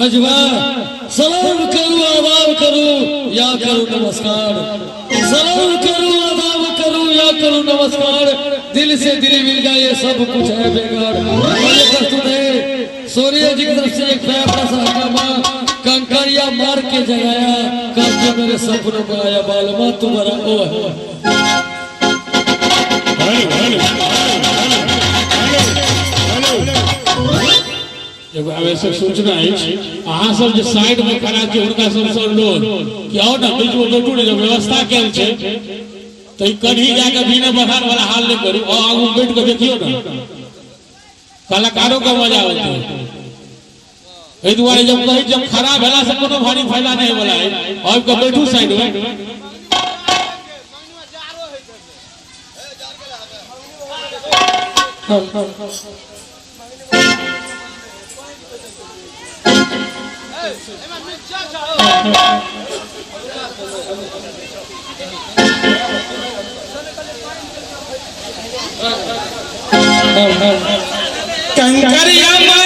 भजवा सलाम करूं आदाब करूं या करूं नमस्कार, सलाम करूं आदाब करूं या करूं नमस्कार, दिल से दिल मिल जाए सब कुछ है बेकार। और ये प्रस्तुत है सूर्य जी की तरफ से एक प्यारा सा हंगामा, कंकरिया मार के जगाया, करके मेरे सपनों में आया बालमा तुम्हारा ओ है। हेलो हेलो हेलो हेलो, एगो आवश्यक सूचना अछि। अहाँ सब जे साइड में खड़ा छी, हुनका सबसँ अनुरोध कि आउ ने बीच में बैठू ने। जब व्यवस्था कयल छै तऽ ई कहीं जाके बिना बखान वाला हाल नहि करू और आगू बैठ के देखियौ ने, कलाकारों के मजा होते। एहि दुआरे जब कहै जब खड़ा भेला से कोनो भारी फायदा नहि होय वाला है। आबि के बैठू साइड में। कंकरिया।